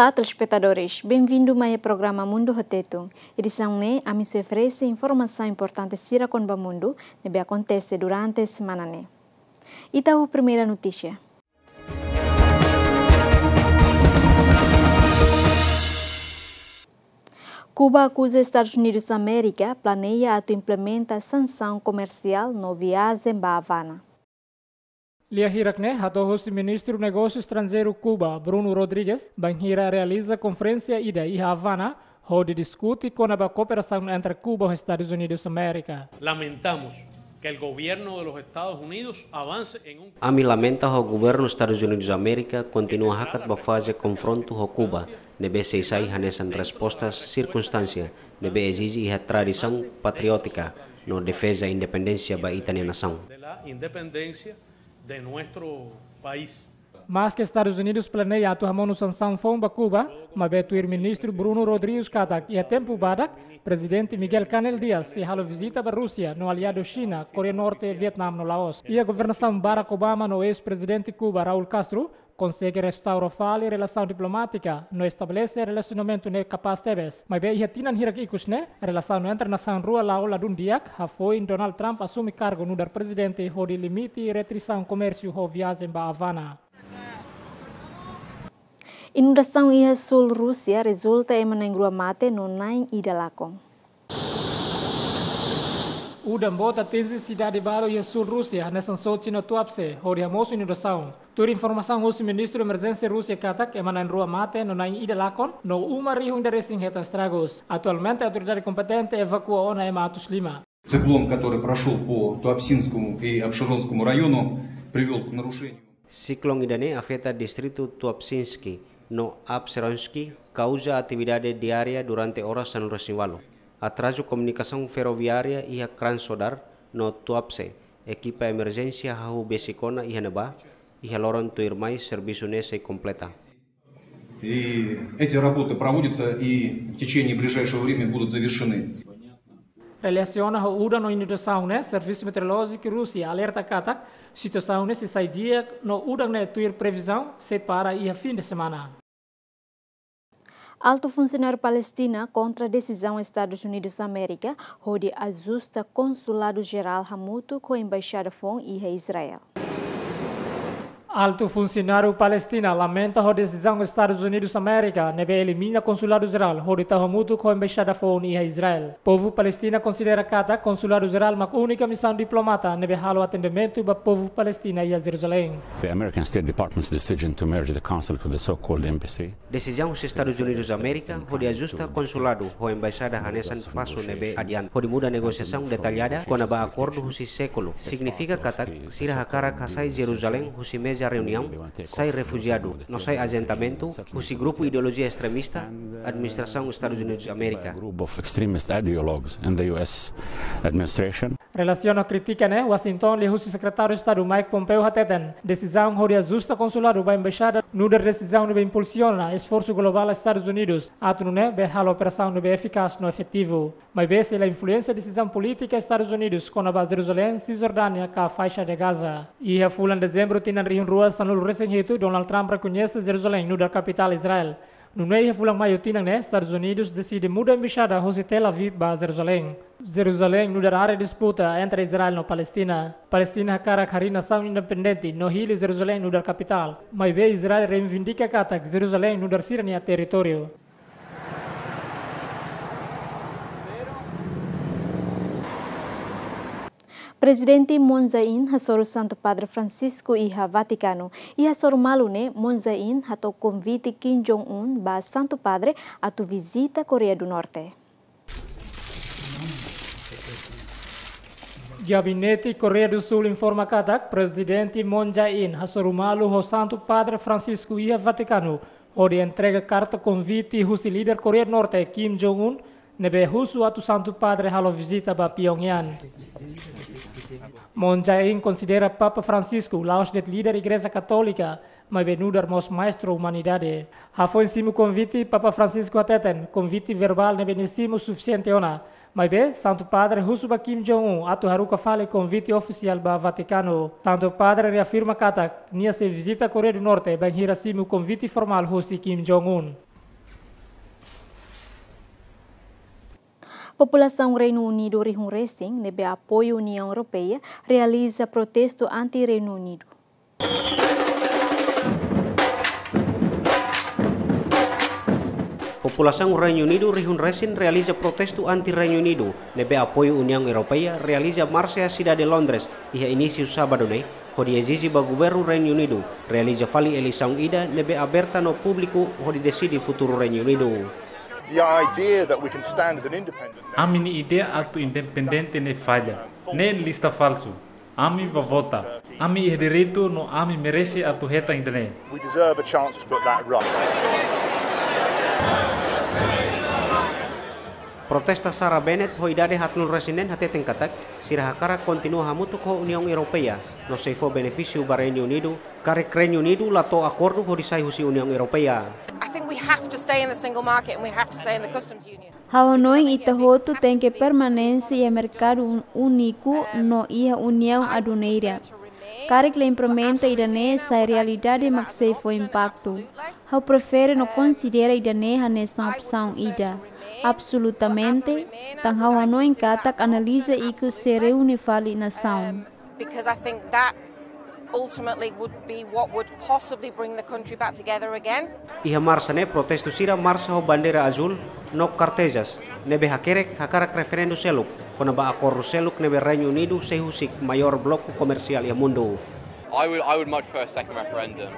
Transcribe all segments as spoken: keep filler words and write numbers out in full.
Olá, telespetadores, bem-vindo mai iha programa Mundu ho Tetun. Edisaun ne'e, ami sei oferese informasaun importante sira kona-ba mundu ne'ebé akontese durante semana ne'e. Ita ho primeira notísia. Kuba akuza Estadus Unidus Amérika planeia atu implementa sansaun komersiál no viajen ba Avana. Lia hirak ne'e hato'o husi Ministru Negósiu Estranjeiru Kuba, Bruno Rodrigues, bainhira realiza konferénsia ida iha Avana, hodi diskute kona-ba kooperasaun entre Kuba ho Estadus Unidus Amérika. Lamentamos que el gobierno de los Estados Unidos avance en un... Ami lamenta ho governu Estadus Unidus Amérika kontinua hakat ba faze konfrontu ho Kuba, ne'ebé sei sai hanesan resposta sirkunstánsia ne'ebé ezije iha tradisaun patriótika no defeza independénsia ba ita-nia nasaun. De la independencia de nuestro país. Maske Estadus Unidus planeia atu hamonu sansaun foun ba Kuba, maibé tuir Ministru Bruno Rodrigues katak iha tempu badak, Prezidente Miguel Canel Dias sei halo vizita ba Rúsia no aliadu Xina, Koreia Norte, Vietname no Laos. Iha governasaun Barack Obama no eis-prezidente Kuba Raul Castro konsege restaura fali relasaun diplomátika no estabelese relasionamentu ne'e kapás tebes. Maibé iha tinan hirak ikus ne'e, relasaun entre nasaun rua la'o ladún di'ak, hafoin Donald Trump asume kargu nu'udar prezidente hodi limite restrisaun komérsiu ho viajen ba Avana. Inundasaun iha sul Rúsia rezulta ema na'in rua mate no na'in ida lakon. Udan boot atinje sidade balu iha sul Rúsia, hanesan Sochi no Tuapse, hodi hamosu inundasaun. Tuir informasaun husi Ministru Emerjénsia Rúsia katak, ema na'in rua mate no na'in ida lakon, no uma rihun ida resin hetan estragus. Atualmente, autoridade kompetente evakua ona ema atus lima. Циклон, который прошёл по Туапсинскому и Апшеронскому району, привёл к нарушению. Siklon ida-ne'e afeta distritu Tuapsinski no Apseronski, kauza atividade diária durante oras sanulu-resin-ualu. Atrazu komunikasaun ferroviária iha Krasnodar no Tuapse, ekipa emerjénsia hahú besik ona iha ne'ebá, iha loron tuirmai servisu ne'e sei kompleta. И эти работы проводятся и в течение ближайшего времени будут завершены. Relasiona ho udan no inundasaun ne'e, Servisu Meteorolójiku Rúsia alerta katak situasaun ne'e sei sai di'ak no udan ne'e tuir previzaun sei para iha fin de semana. Altu funsionáriu Palestina kontra desizaun Estadus Unidus Amérika hodi ajusta konsuladu jerál hamutuk ho embaixada foun iha Israel. Altu funsionáriu Palestina lamenta ho desizaun Estadus Unidus Amérika ne'ebé elimina konsuladu jerál hodi tau hamutuk ho embaixada foun iha Israel. Povu Palestina konsidera katak konsuladu jerál mak únika misaun diplomata ne'ebé halo atendimentu ba povu Palestina iha Jerusalém. The American State Department's decision to merge the consulate with the so-called embassy. Desizaun husi Estadus Unidus Amérika hodi ajusta konsuladu ho embaixada hanesan pasu ne'ebé adianta hodi muda negosiasaun detallada kona-ba akordu husi sékulu signifika katak sira hakarak hasai Jerusalém husi meza reuniaun, sai refujiadu no sai ajentamentu husi grupu ideolojia estremista administrasaun Estadus Unidus Amérika. Group of extremist ideologues in the U S administration. Relasiona krítika ne'e, Washington liuhusi Sekretáriu Estadu Mike Pompeo hateten, desizaun hodi ajusta konsuladu ba embaixada nu'udar desizaun ne'ebé impulsiona esforsu globál Estadus Unidus atu nune'e bele halo operasaun ne'ebé efikás no efetivu. Maibé sei la influensia desizaun polítika Estadus Unidus kona-ba Jerusalém, Sisjordánia ka Faixa de Gaza. Iha fulan Dezembru tinan rihun rua sanulu-resin-hitu, Donald Trump rekoñese Jerusalém nu'udar kapitál Israel. Nune'e iha fulan Maiu tinan ne'e, Estadus Unidus deside muda embaixada husi Tel Aviv ba Jerusalém. Jerusalém nu'udar área disputa entre Israel no Palestina. Palestina hakarak harii nasaun independente no hili Jerusalém nu'udar kapitál. Maibé Israel reivindika katak Jerusalém nu'udar sira-nia territóriu. Prezidente Moon Jae-in hasoru Santu Padre Francisco iha Vatikanu. Iha hasoru malu ne'e, Moon Jae-in hato'o konvite Kim Jong-un ba Santu Padre atu vizita Koreia do Norte. Gabinete Koreia do Sul informa katak Prezidente Moon Jae-in hasoru malu ho Santu Padre Francisco iha Vatikanu, hodi entrega karta konvite husi líder Koreia do Norte Kim Jong-un, ne'ebé husu atu Santu Padre halo vizita ba Pyongyang. Moon Jae-in konsidera Papa Francisco la'ós de'it líder Igreja Katólika, maibé nu'udar mós maestru umanidade. Hafoin simu konvite, Papa Francisco hateten, konvite verbál ne'ebé nia simu sufisiente ona. Maibé, Santu Padre husu ba Kim Jong-un atu haruka fali konvite ofisiál ba Vatikanu. Santu Padre reafirma katak nia sei vizita Koreia do Norte bainhira simu konvite formál husi Kim Jong-un. Populasaun Reinu Unidu rihun resin ne'ebé apoiu Uniaun Europeia realiza protestu anti Reinu Unidu. Populasaun Reinu Unidu rihun resin realiza protestu anti Reinu Unidu ne'ebé apoiu Uniaun Europeia realiza marsa iha sidade Londres iha inísiu sábadu ne'e, hodi ezije ba governu Reinu Unidu realiza fali eleisaun ida ne'ebé aberta no públiku hodi deside futuru Reinu Unidu. The idea that we can stand as an independent Ami-nia ideia atu independente ne'e falla. Ne'e lista falsu. Ami bá vota. Ami iha direitu no ami merese atu hetan ida-ne'e. We deserve a chance to put that right. Protesta Sarah Bennett ho idade haatnulu resin neen hateten katak, sira hakarak kontinua hamutuk ho Uniaun Europeia, no sei fó benefísiu ba Reinu Unidu, karik Reinu Unidu la to'o akordu hodi sai husi Uniaun Europeia. I think we have to stay in the single market and we have to stay in the customs union. Ha'u hanoin ita hotu tenke permanese iha merkadu un-, úniku no iha Uniaun Aduaneira. Karik la implementa ida-ne'e sai realidade mak sei fó impaktu. Ha'u prefere no konsidera ida-ne'e hanesan opsaun ida. Absolutamente, tan ha'u hanoin katak analiza ikus sei reúne fali nasaun. Because I think that ultimately would be what would possibly bring the country back together again. Iha marsa ne'e protestu sira marsa ho bandeira azúl no kartezas ne'ebé hakerek hakarak referendu seluk kona-ba akordu seluk ne'ebé Reinu Unidu sei husik maiór bloku komersiál iha mundu. I would, I would much prefer a second referendum.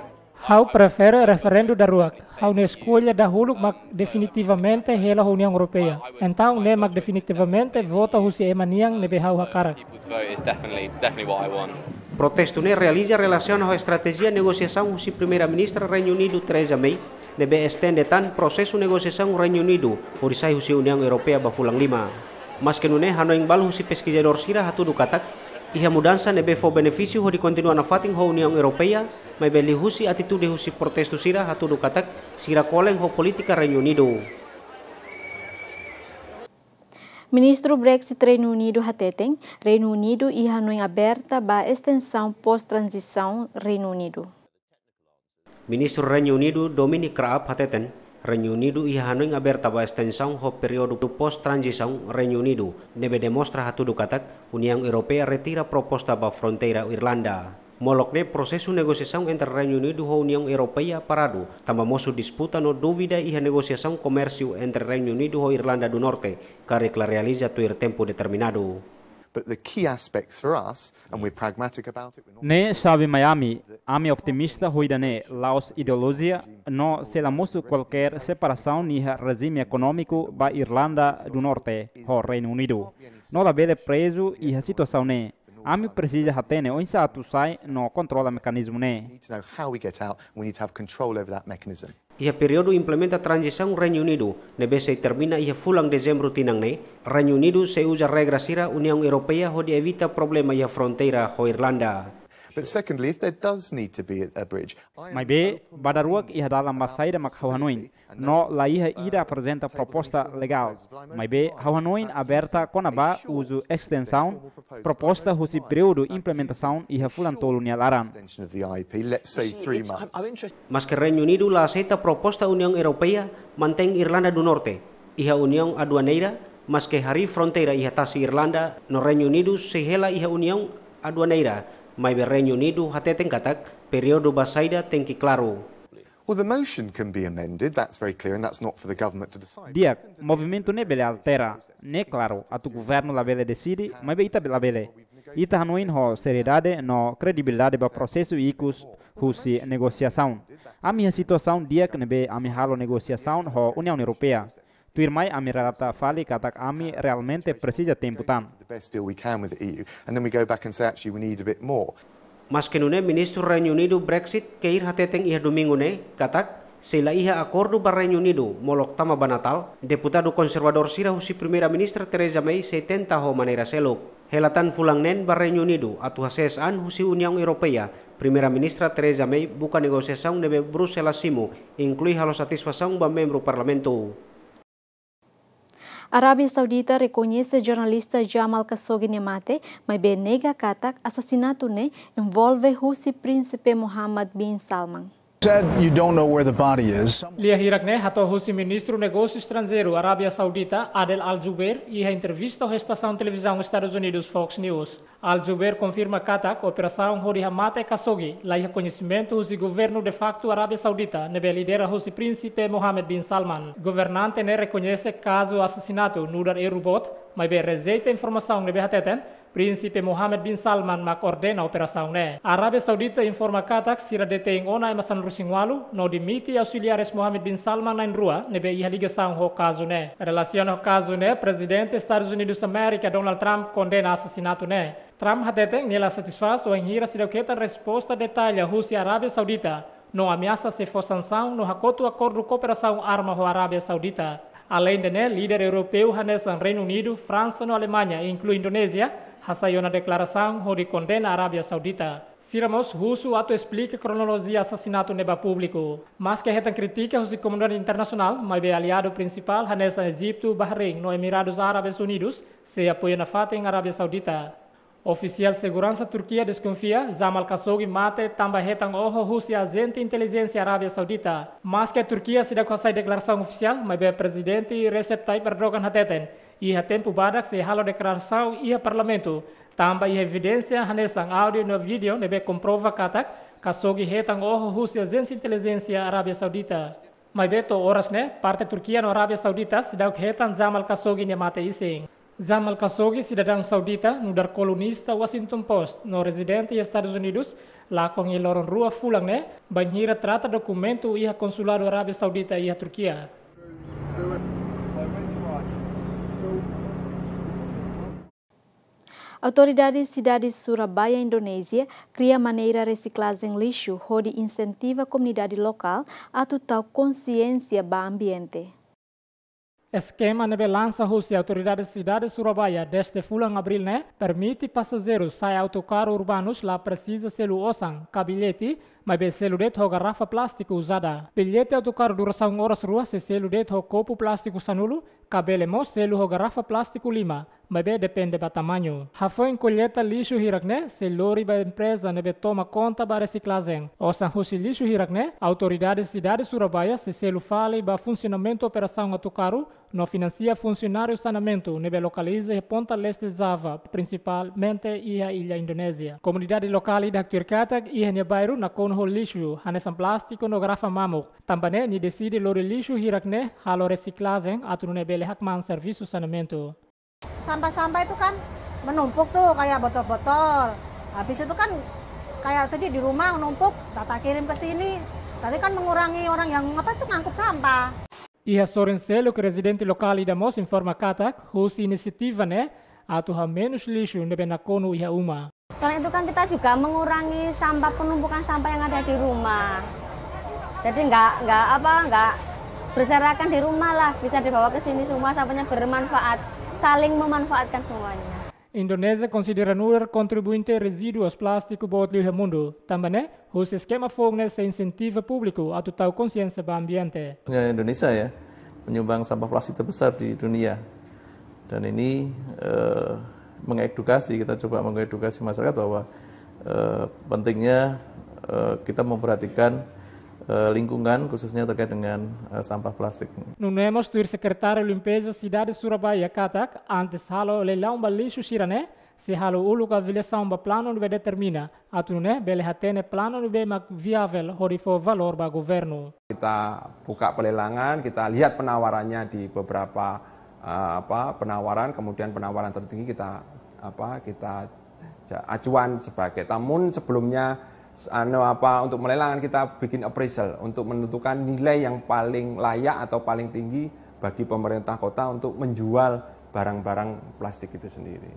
Ha'u prefere referendu daruak. Ha'u-nia eskolla dahuluk mak definitivamente hela ho Uniaun Europeia. Entaun ne'e mak definitivamente vota husi ema nian ne'ebé ha'u hakarak. People's vote is definitely, definitely what I want. Protestu ne'e realiza relasiona ho estratéjia negosiasaun husi Primeira-Ministra Reinu Unidu Theresa May, ne'ebé estende tan prosesu negosiasaun Reinu Unidu hodi sai husi Uniaun Europeia ba fulan lima. Maske nune'e hanoin balu husi peskizadór sira hatudu katak, iha mudansa ne'ebé fó benefísiu hodi kontinua nafatin ho Uniaun Europeia, maibé liuhusi atitude husi protestu sira hatudu katak, sira kolen ho polítika Reinu Unidu. Ministru Brexit Reinu Unidu hateten, Reinu Unidu iha hanoin aberta ba estensaun pós-tranzisaun Reinu Unidu. Ministru Reinu Unidu Dominic Raab hateten, Reinu Unidu iha hanoin aberta ba estensaun ho períodu pós-tranzisaun Reinu Unidu, ne'ebé demonstra hatudu katak, Uniaun Europeia retira proposta ba fronteira Irlanda. Molok ne'e prosesu negosiasaun entre Reinu Unidu ho Uniaun Europeia paradu, tanba mosu disputa no dúvida iha negosiasaun komérsiu entre Reinu Unidu ho Irlanda do Norte, karik la realiza tuir tempu determinadu. But the key aspects for us, and we're pragmatic about it, we're not Ne'e xave mai ami, ami optimista ho ida-ne'e, la'ós ideolojia, no sei la mosu kualkér separasaun iha rejime ekonómiku ba Irlanda do Norte ho Reinu Unidu. No labele prezu iha situasaun ne'e. Ami presiza hatene oinsá atu sai no kontrola mekanizmu ne'e. Need to know how we get out, we need to have control over that mechanism. Iha períodu implementa tranzisaun Reinu Unidu, ne'ebé sei termina iha fulan Dezembru tinan ne'e, Reinu Unidu sei uza regra sira Uniaun Europeia hodi evita problema iha fronteira ho Irlanda. But secondly, if there does need to be a, a bridge, I am Maibé, open ba daruak iha dalan ba saida mak ha'u hanoin, no la iha ida aprezenta proposta legál. Maibé, ha'u hanoin aberta kona-ba uzu estensaun proposta husi períodu implementasaun iha fulan tolu nia laran. Extension of the I P, let's say three months. Maske Reinu Unidu la aseita proposta Uniaun Europeia mantein Irlanda do Norte iha Uniaun Aduaneira, maske harii fronteira iha tasi Irlanda, no Reinu Unidu sei hela iha Uniaun Aduaneira, maibé Reinu Unidu hateten katak, períodu ba saida tenke klaru. Well, the motion can be amended, that's very clear, and that's not for the government to decide. Di'ak, movimentu ne'e bele altera, ne'e klaru, atu governu labele deside, maibé ita labele. Ita hanoin ho seriedade no kredibilidade ba prosesu ikus husi negosiasaun. Ami iha situasaun di'ak ne'ebé ami halo negosiasaun ho Uniaun Europeia. Tuirmai ami relata fali katak ami realmente presiza tempu tan. The best deal we can with the E U, and then we go back and say, "Actually, we need a bit more." Maske nune'e, Ministru Reinu Unidu Brexit Keir hateten iha Domingu ne'e katak, sei la iha akordu ba Reinu Unidu molok tama ba Natál, deputadu konservadór sira husi Primeira-Ministra Theresa May sei tenta ho maneira seluk. Hela tan fulan neen ba Reinu Unidu atu hasees an husi Uniaun Europeia, Primeira-Ministra Theresa May buka negosiasaun ne'ebé Bruxelas simu, inklui halo satisfasaun ba membru Parlamentu. Arábia Saudita rekoñese jornalista Jamal Khashoggi nia mate, maibé nega katak asasinatu ne'e envolve husi Prínsipe Mohammed bin Salman. Said you don't know where the body is. Lia hirak ne'e hato'o husi Ministru Negósiu Estranjeiru Arábia Saudita, Adel Al-Jubeir, iha entrevista ho estasaun televizaun Estadus Unidus Fox News. Al-Jubeir konfirma katak operasaun hodi hamate Khashoggi la iha koñesimentu husi governu de facto Arábia Saudita ne'ebé lidera husi Prínsipe Mohammed bin Salman. Governante ne'e rekoñese kazu asasinatu nu'udar erru boot, maibé rejeita informasaun ne'ebé hateten Prínsipe Mohammed bin Salman mak ordena operasaun ne'e. Arábia Saudita informa katak sira detein ona ema sanulu-resin-ualu no dimite ausiliares Mohammed bin Salman na'in-rua ne'ebé iha ligasaun ho kazu ne'e. Relasiona ho kazu ne'e, Prezidente Estadus Unidus Amérika, Donald Trump, kondena asasinatu ne'e. Trump hateten nia la satisfás wainhira seidauk hetan resposta detalla husi Arábia Saudita no ameasa sei fó sansaun no hakotu akordu kooperasaun arma ho Arábia Saudita. Aleinde ne'e, líder europeu hanesan Reinu Unidu, Fransa no Alemaña, inklui Indonézia, hasai ona deklarasaun hodi kondena Arábia Saudita. Sira mós husu atu esplika kronolojia asasinatu ne'e ba públiku. Maske hetan kritika husi komunidade internasionál, maibé aliadu prinsipál hanesan Ejitu, Bahrein no Emiradus Árabes Unidus sei apoia nafatin Arábia Saudita. Ofisiál seguransa Turkia deskonfia Jamal Khashoggi mate tanba hetan oho husi ajente intelijénsia Arábia Saudita. Maske Turkia seidauk hasai deklarasaun ofisiál, maibé Prezidente Recep Tayyip Erdogan hateten iha tempu badak sei halo deklarasaun iha parlamentu, tanba iha evidénsia hanesan áudiu no vídeo ne'ebé komprova katak Khashoggi hetan oho husi ajente intelijénsia Arábia Saudita. Maibé to'o oras ne'e, parte Turkia no Arábia Saudita seidauk hetan Jamal Khashoggi nia mate-isin. Jamal Khashoggi, sidadaun saudita, nu'udar kolunista Washington Post no rezidente iha Estadus Unidus, lakon iha loron rua fulan ne'e, bainhira trata dokumentu iha konsuladu Arábia Saudita iha Turkia. Autoridade Sidade Surabaya, Indonézia, kria maneira resiklajen lixu hodi insentiva komunidade lokál atu tau konsiénsia ba ambiente. Eskema ne'ebé lansa husi Autoridade Sidade Surabaya dezde fulan Abríl ne'e permite pasajeiru sa'e autokarru urbanus la presiza selu osan ka billete, maibé selu de'it ho garrafa plástiku uzada. Billete autokarru durasaun oras rua sei selu de'it ho kopu plástiku sanulu, ka bele mós selu ho garrafa plástiku lima, maibé depende ba tamañu. Hafoin kolleta lixu hirak ne'e sei lori ba empreza ne'ebé toma konta ba resiklajen. Osan husi lixu hirak ne'e, Autoridade Sidade Surabaya sei selu fali ba funsionamentu operasaun autokarru no finansia funsionáriu sanamentu ne'ebé lokaliza iha ponta leste Java, prinsipalmente iha illa Indonézia. Komunidade lokál ida haktuir katak iha nia bairru nakonu ho lixu hanesan plástiku no garrafa mamuk. Tanba ne'e nia deside lori lixu hirak ne'e halo resiklajen atu nune'e bele hakmaan servisu sanamentu. Sampah-sampah itu kan menumpuk tuh kayak botol-botol. Habis itu kan kayak tadi di rumah numpuk, Tata kirim ke sini. Tadi kan mengurangi orang yang apa itu ngangkut sampah. Iha sorin seluk, rezidente lokál ida mós informa katak husi inisiativa ne'e atu hamenus lixu ne'ebé nakonu iha uma. Selain itu kan kita juga mengurangi sampah, penumpukan sampah yang ada di rumah. Jadi nggak, nggak apa, nggak berserakan di rumah lah, bisa dibawa ke sini semua, sampahnya bermanfaat, saling memanfaatkan semuanya. Indonézia konsidera nu'udar kontribuinte rezíduu plástiku boot liu iha mundu. Tanba ne'e, husi eskema foun ne'e sei insentiva públiku atu tau konsiénsia ba ambiente. Indonesia ya, menyumbang sampah plastik terbesar di dunia. Dan ini, eh, mengedukasi, kita coba mengedukasi masyarakat bahwa, eh, pentingnya, eh, kita memperhatikan, eh, lingkungan, khususnya terkait dengan, eh, sampah plastik. Nune'e mós tuir Sekretáriu Limpeza Sidade Surabaya katak, antes halo leilaun ba lixu sira-ne'e, sei halo uluk avaliasaun ba planu ne'ebé determina, atu nune'e bele hatene planu ne'ebé mak viavel hodi fó valór ba governu. Kita buka pelelangan, kita lihat penawarannya di beberapa, eh, apa, penawaran, kemudian penawaran tertinggi kita, apa, kita ja-, acuan sebagai. Namun sebelumnya, s-, anu, apa, untuk melelang kita bikin appraisal untuk menentukan nilai yang paling layak atau paling tinggi bagi pemerintah kota untuk menjual barang-barang plastik itu sendiri.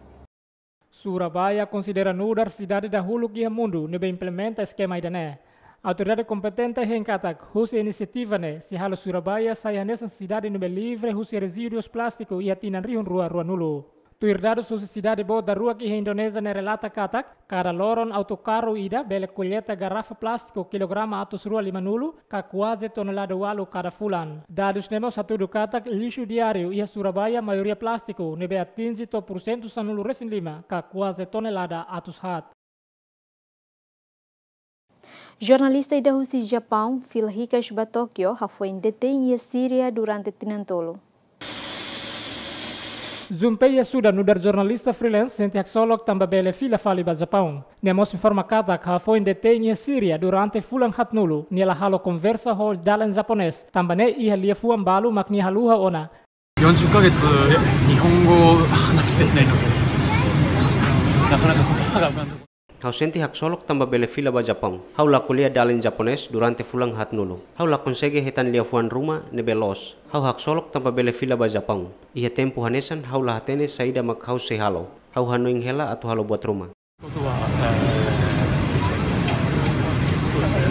Surabaya konsidera nu'udar sidade dahuluk iha mundu ne'ebé implementa eskema ida-ne'e. Autoridade kompetente hein katak, husi inisiativa ne'e sei halo Surabaya sai hanesan sidade ne'ebé livre husi rezíduu plástiku iha tinan rihun rua ruanulu. Tuir dadus husi sidade boot daruak iha Indonézia ne'e relata katak, kada loron autokarru ida bele kolleta garrafa plástiku kilograma atus rua limanulu, ka kuaze tonelada ualu kada fulan. Dadus ne'e mós hatudu katak lixu diáriu iha Surabaya maioria plástiku, ne'ebé atinje to'o pursentu sanulu-resin-lima, ka kuaze tonelada atus haat. Jornalista ida husi Japaun fila hikas ba Tókio hafoin detein iha Síria durante tinan tolu. Junpei Yasuda nu'udar jornalista freelance sente haksolok tanba bele fila fali ba Japaun. Nia mós informa katak hafoin detein iha Síria durante fulan haatnulu, nia la halo konversa ho dalan japonés, tanba ne'e iha liafuan balu mak nia haluha ona. よんじゅっかげつ日本語を話していないので、なかなか言葉が浮かんでこない。 Ha'u sente haksolok tanba bele fila ba Japaun. Ha'u la ko'alia dalan japonés durante fulan haatnulu. Ha'u la konsege hetan liafuan ruma ne'ebé loos. Ha'u haksolok tanba bele fila ba Japaun. Iha tempu hanesan ha'u la hatene saida mak ha'u sei halo. Ha'u hanoin hela atu halo buat ruma. ことは、えー、そうですね。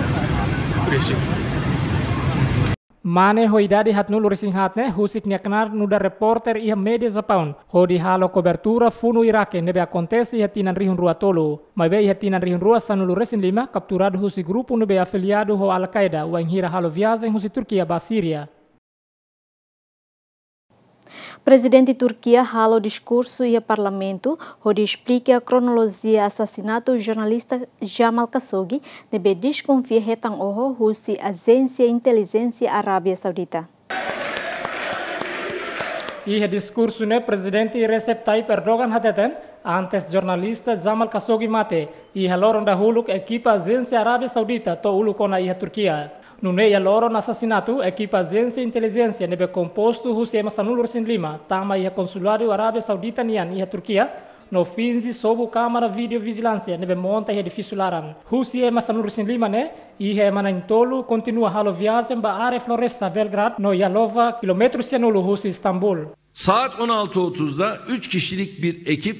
嬉しいです。 Mane ho idade haatnulu resin haat ne'e husik nia knaar nu'udar repórter iha média Japaun hodi halo kobertura funu Iraque ne'ebé akontese iha tinan rihun rua tolu. Maibé iha tinan rihun rua sanulu resin lima kapturadu husi grupu ne'ebé afiliadu ho Al-Qaeda wainhira halo viajen husi Turkia ba Síria. Prezidente Turkia halo diskursu iha parlamentu hodi esplika kronolojia asasinatu jornalista Jamal Khashoggi ne'ebé deskonfia hetan oho husi ajénsia intelijénsia Arábia Saudita. Iha diskursu ne'e Prezidente Recep Tayyip Erdogan hateten, antes jornalista Jamal Khashoggi mate, iha loron dahuluk ekipa ajénsia Arábia Saudita to'o uluk ona iha Turkia. Nune'e iha loron asasinatu, ekipa ajénsia intelijénsia ne'ebé kompostu husi ema sanulu resin lima tama iha konsuladu Arábia Saudita nian iha Turkia, no finje sobu kámara vídeo vijilánsia ne'ebé monta iha edifísiu laran. Husi ema sanulu resin lima ne'e, iha ema na'in-tolu kontinua halo viajen ba área floresta Belgrade no Yalova, kilómetru sianulu husi Istambul. Saat on altı otuzda üç kişilik bir ekip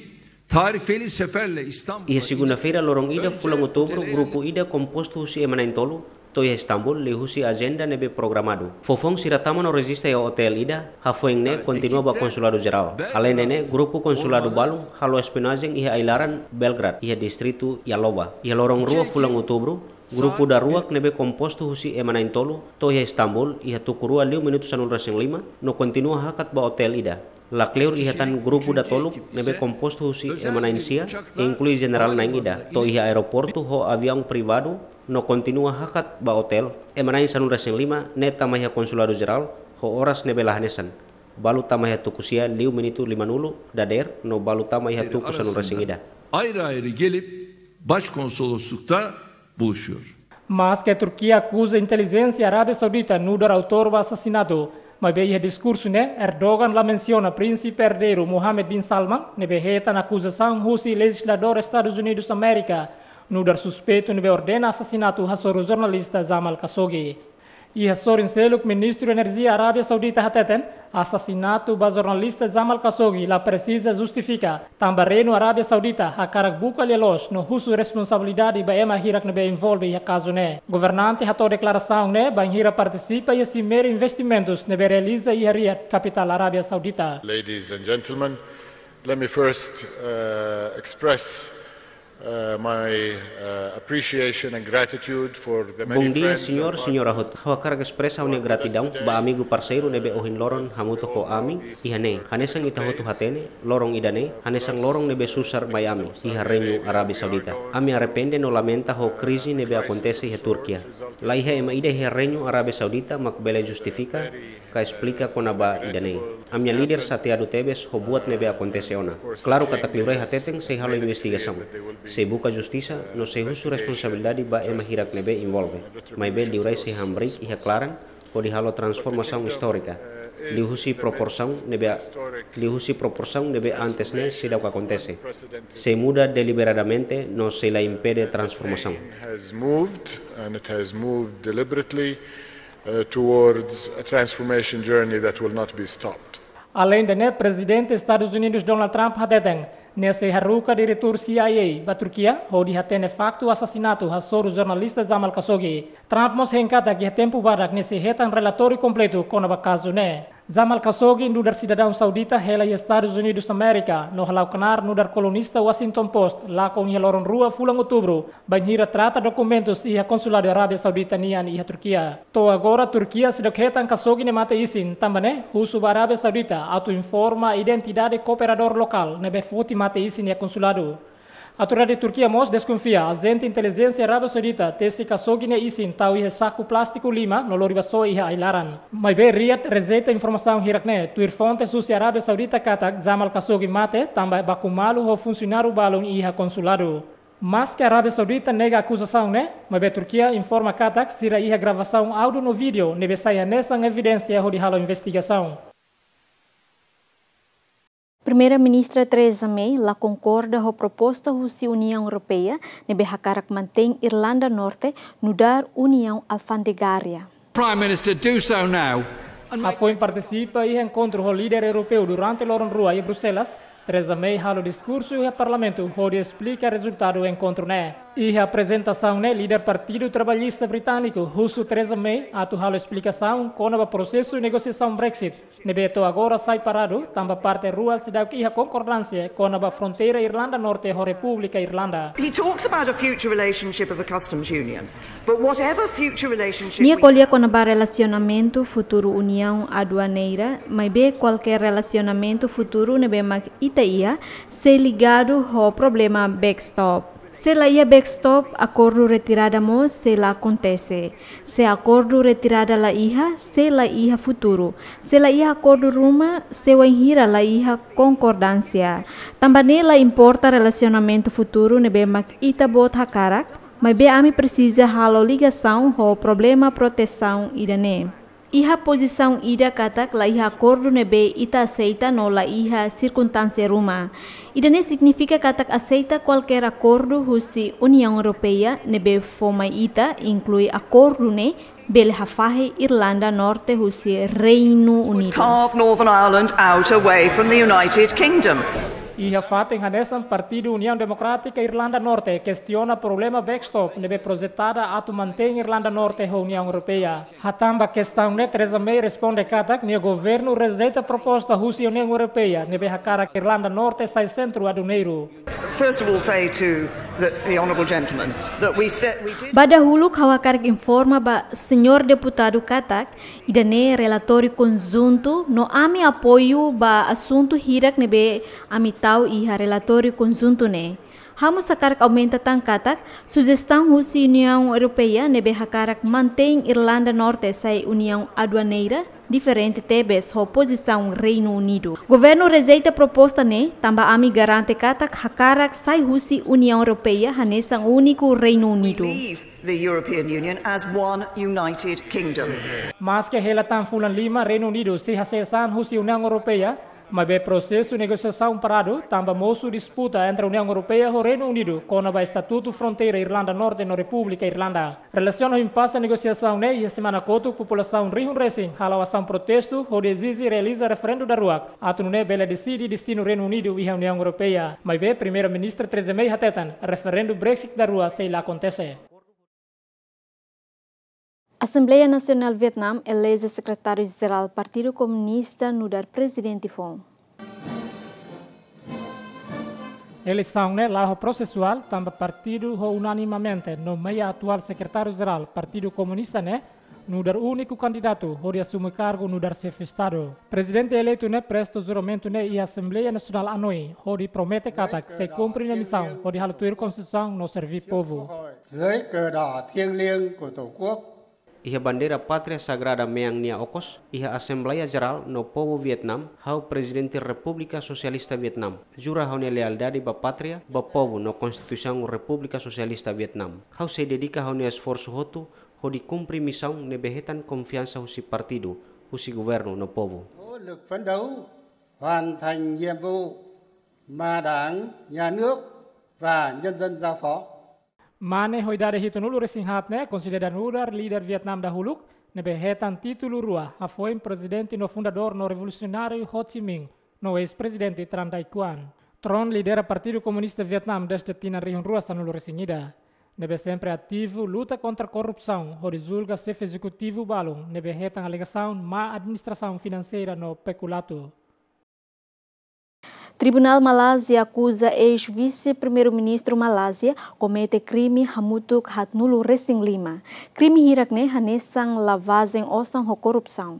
tarifeli seferle İstanbul'a... Iha segunda-feira, loron ida, fulan Outubru, grupu ida kompostu husi ema na'in-tolu to'o iha Istambul liuhusi ajenda ne'ebé programadu. Foufoun sira tama no rejista iha otél ida, hafoin ne'e kontinua ba konsuladu jerál. Aleinde ne'e, grupu konsuladu balun halo espionajen iha ai-laran Belgrade, iha distritu Yalova. Iha loron rua, fulan Outubru, grupu daruak ne'ebé kompostu husi ema na'in-tolu to'o iha Istambul iha tuku rua liu minutu sanulu resin lima no kontinua hakat ba otél ida. Lakleur iha tan grupu datoluk ne'ebé kompostu husi ema na'in-sia, inklui jenerál na'in-ida, to'o iha aeroportu ho aviaun privadu no kontinua hakat ba otél. Ema na'in sanulu resin lima ne'e tama iha konsuladu jerál ho oras ne'ebé la hanesan. Balu tama iha tuku sia liu minutu limanulu dadeer no balu tama iha tuku sanulu resin ida. Ayrı ayrı gelip başkonsoloslukta buluşuyor. Maske Turkia akuza intelijénsia Arábia Saudita nu'udar autór ba asasinatu, maibé iha diskursu ne'e Erdogan la mensiona Prínsipe Erdeiru Mohammed bin Salman ne'ebé hetan akuzasaun husi lejizladór Estadus Unidus Amérika nu'udar suspeitu ne'ebé ordena asasinatu hasoru jornalista Jamal Khashoggi. Iha sorin seluk, Ministru Enerjia Arábia Saudita hateten, asasinatu ba jornalista Jamal Khashoggi la presiza justifika, tanba Reinu Arábia Saudita hakarak buka lia-loos no husu responsabilidade ba ema hirak ne'ebé envolve iha kazu ne'e. Governante hato'o deklarasaun ne'e bainhira partisipa iha simeira investimentus ne'ebé realiza iha Riyadh, kapitál Arábia Saudita. Ladies and gentlemen, let me first, uh, express, uh, my, uh, appreciation and gratitude for the many friends and partners who have assisted us in the past two days. Bom dia, senhor, senhora hotu. Ha'u hakarak espresa ha'u-nia gratidão ba amigu parseiru ne'ebé ohin loron hamutuk ho ami iha ne'e. Hanesan ita hotu hatene, loron ida-ne'e hanesan loron ne'ebé susar mai ami iha Reinu Arábia Saudita. Ami arrepende no lamenta ho krize ne'ebé akontese iha Turkia. La iha ema ida iha Reinu Arábia Saudita mak bele justifika ka esplika kona-ba ida-ne'e. Ami-nia líder xateadu tebes ho buat ne'ebé akontese ona. Klaru katak liurai hateten sei halo investigasaun, sei buka justisa no sei husu responsabilidade ba ema hirak ne'ebé envolve. Maibé liurai sei hamriik iha klaran hodi halo transformasaun istórika liuhusi proporsaun ne'ebé, liuhusi proporsaun ne'ebé antes ne'e seidauk akontese. Sei muda deliberadamente no sei la impede transformasaun. Has moved, and it has moved deliberately, uh, towards a transformation journey that will not be stopped. Aleinde ne'e, Prezidente Estadus Unidus Donald Trump hateten, nia sei haruka diretór C I A ba Turkia hodi hatene faktu asasinatu hasoru jornalista Jamal Khashoggi. Trump mós hein katak iha tempu badak nia sei hetan relatóriu kompletu kona-ba kazu ne'e. Jamal Khashoggi nu'udar sidadaun saudita hela iha Estadus Unidus Amérika no hala'o knaar nu'udar kolunista Washington Post lakon iha loron rua fulan Outubru, bainhira trata dokumentus iha konsuladu Arábia Saudita nian iha Turkia. To'o agora Turkia seidauk hetan Khashoggi nia mate-isin, tanba ne'e husu ba Arábia Saudita atu informa identidade kooperadór lokál ne'ebé foti mate-isin iha konsuladu. Autoridade Turkia mós deskonfia ajente intelijénsia Arábia Saudita tesi Khashoggi nia isin tau iha saku plástiku lima no lori ba soe iha ai-laran. Maibé Riyadh rejeita informasaun hirak-ne'e, tuir fontes husi Arábia Saudita katak Jamal Khashoggi mate tanba baku malu ho funsionáriu balun iha konsuladu. Maske Arábia Saudita nega akuzasaun ne'e, maibé Turkia informa katak sira iha gravasaun áudiu no vídeo ne'ebé sai hanesan evidénsia hodi halo investigasaun. Primeira-Ministra Theresa May la konkorda ho proposta husi Uniaun Europeia ne'ebé hakarak mantein Irlanda Norte nu'udar Uniaun Alfandegária. Prime Minister, do so now. Hafoin partisipa iha enkontru ho líder europeu durante loron rua iha Bruxelas, Theresa May halo diskursu iha Parlamentu hodi esplika rezultadu enkontru ne'e. Iha aprezentasaun ne'e, líder Partidu Trabalhista Britániku husu Theresa May atu halo esplikasaun kona-ba prosesu negosiasaun Brexit, ne'ebé to'o agora sai paradu, tanba parte rua seidauk iha konkordánsia kona-ba fronteira Irlanda Norte ho Repúblika Irlanda. He talks about a future relationship of a customs union, but whatever future relationship Nia we ko'alia kona-ba relasionamentu futuru uniaun aduaneira, maibé kualkér relasionamentu futuru ne'ebé mak ita iha, sei ligadu ho problema backstop. Se la iha backstop, akordu retirada mós sei la akontese. Se akordu retirada la iha, sei la iha futuru. Se la iha akordu ruma, se wainhira la iha konkordánsia. Tanba ne'e la importa relasionamentu futuru ne'ebé mak ita-boot hakarak, maibé ami presiza halo ligasaun ho problema protesaun ida-ne'e. Iha pozisaun ida katak la iha akordu ne'ebé ita aseita no la iha sirkunstánsia ruma. Ida-ne'e signifika katak aseita kualkér akordu husi Uniaun Europeia ne'ebé fó mai ita, inklui akordu ne'e, bele hafahe Irlanda Norte husi Reinu Unidu. Carve Northern Ireland out away from the United Kingdom. Iha fatin hanesan, Partidu Uniaun Demokrátika Irlanda Norte kestiona problema backstop ne'ebé projetada atu mantein Irlanda Norte ho Uniaun Europeia. Hatán ba kestaun ne'e, Theresa May responde katak nia governu rejeita proposta husi Uniaun Europeia ne'ebé hakarak Irlanda Norte sai sentru aduaneiru. First of all, say to the, the honourable gentleman that we said we did. Ba dahuluk ha'u hakarak informa ba señór deputadu katak ida-ne'e relatóriu konjuntu no ami apoiu ba asuntu hirak ne'ebé ami tau iha relatóriu konjuntu ne'e. Ha'u mós hakarak aumenta tan katak sujestaun husi Uniaun Europeia ne'ebé hakarak mantein Irlanda Norte sai uniaun aduaneira diferente tebes ho pozisaun Reinu Unidu. Governu rejeita proposta ne'e, tanba ami garante katak hakarak sai husi Uniaun Europeia hanesan úniku Reinu Unidu. We leave the European Union as one united kingdom. Maske hela tan fulan lima Reinu Unidu sei hasees an husi Uniaun Europeia, maibé prosesu negosiasaun paradu, tanba mosu disputa entre Uniaun Europeia ho Reinu Unidu kona-ba estatutu fronteira Irlanda Norte no Repúblika Irlanda. Relasiona ho impase negosiasaun ne'e, iha semana kotuk populasaun rihun resin hala'o asaun protestu hodi ezije realiza referendu daruak, atu nune'e bele deside destinu Reinu Unidu iha Uniaun Europeia. Maibé Primeira-Ministra Theresa May hateten, referendu Brexit daruak sei la akontese. Asembleia Nasionál Vietnam eleje Sekretáriu-Jerál Partidu Komunista nu'udar prezidente foun. Eleisaun ne'e la'o prosesuál, tanba partidu ho unanimamente nomeia atuál Sekretáriu-Jerál Partidu Komunista ne'e nu'udar úniku kandidatu hodi asume kargu nu'udar Xefe Estadu. Prezidente eleitu ne'e presta juramentu ne'e iha Asembleia Nasionál Hanoi, hodi promete katak sei kumpre nia misaun hodi halo tuir Konstituisaun no serví povu. Dưới cờ đỏ thiêng liêng của Tổ quốc. Iha bandeira pátria sagrada mean nia okos, iha Asembleia Jerál no povu Vietnam, ha'u Prezidente Repúblika Sosialista Vietnam, jura ha'u-nia lealdade ba pátria, ba povu no Konstituisaun Repúblika Sosialista Vietnam. Ha'u sei dedika ha'u-nia esforsu hotu hodi kumpre misaun ne'ebé hetan konfiansa husi partidu, husi governu no povu. Nỗ lực phấn đấu, hoàn thành nhiệm vụ mà Đảng, Nhà nước và nhân dân giao phó. Mane ho idade hitunulu resin haat ne'e konsidera nu'udar líder Vietnam dahuluk, ne'ebé hetan títulu rua, hafoin prezidente no fundadór no revolusionáriu Ho Chi Minh, no eis-prezidente Tran Dai Quang. Tran lidera Partidu Komunista Vietnam dezde tinan rihun rua sanulu resin ida, ne'ebé sempre ativu luta kontra korrupsaun, hodi julga xefe ezekutivu balun ne'ebé hetan alegasaun má administrasaun finanseira no pekulatu. Tribunál Malázia akuza eis-vise-primeiru-ministru Malázia komete krime hamutuk haatnulu resin lima. Krime hirak-ne'e hanesan lavajen osan ho korrupsaun.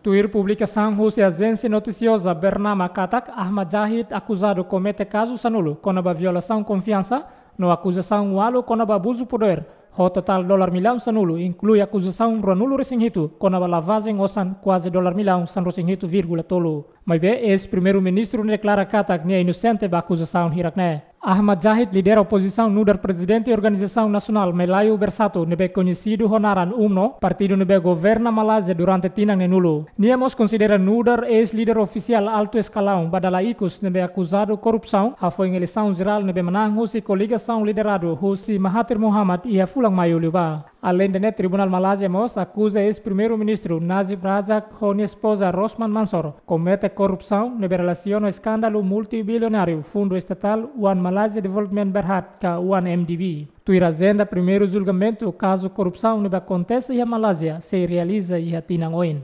Tuir publikasaun husi ajénsia notisioza Bernama katak Ahmad Jahid akuzadu komete kazu sanulu kona-ba violasaun konfiansa, no akuzasaun ualu kona-ba abuzu podér, ho totál dolar millaun sanulu, inklui akuzasaun ruanulu-resin-hitu kona-ba lavajen osan kuaze dolar millaun sanulu-resin-hitu vírgula tolu. Maibé, eis-primeiru-ministru ne'e deklara katak nia inosente ba akuzasaun hirak ne'e. Ahmad Jahid lidera opozisaun nu'udar prezidente organizasaun nasionál Melayu Bersatu ne'ebé koñesidu ho naran umno, partidu ne'ebé governa Malázia durante tinan neenulu. Nia mós konsidera nu'udar eis-líder ofisiál altu eskalaun ba dala ikus ne'ebé akuzadu korrupsaun hafoin eleisaun jerál ne'ebé manán husi koligasaun lideradu husi Mahathir Mohamad iha fulan Maiu liubá. Aleinde ne'e, Tribunál Malázia mós akuza eis-primeiru-ministru Najib Razak ho nia espoza Rosmah Mansor komete korrupsaun ne'ebé relasiona ho eskándalu multibilionáriu Fundu Estatál One Malaysia Development Berhad ka One M D B. Tuir ajenda, primeiru julgamentu kazu korrupsaun ne'ebé akontese iha Malázia sei realiza iha tinan oin.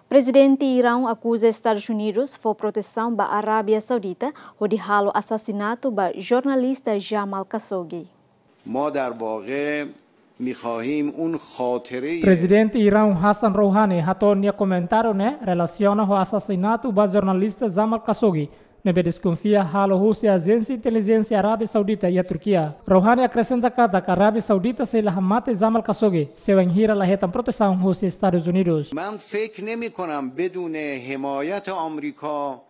Prezidente Iraun akuza Estadus Unidus fó protesaun ba Arábia Saudita hodi halo asasinatu ba jornalista Jamal Khashoggi. ما در واقع می‌خواهیم اون خاطرهٔ Prezidente Iraun Hassan Rouhani hato'o nia komentáriu ne'e relasiona ho asasinatu ba jornalista Jamal Khashoggi, ne'ebé deskonfia halo husi ajénsia intelijénsia Arábia Saudita iha Turkia. Rouhani akresenta katak Arábia Saudita sei la hamate Jamal Khashoggi se wainhira la hetan protesaun husi Estadus Unidus. من فکر نمی‌کنم بدون حمایت آمریکا.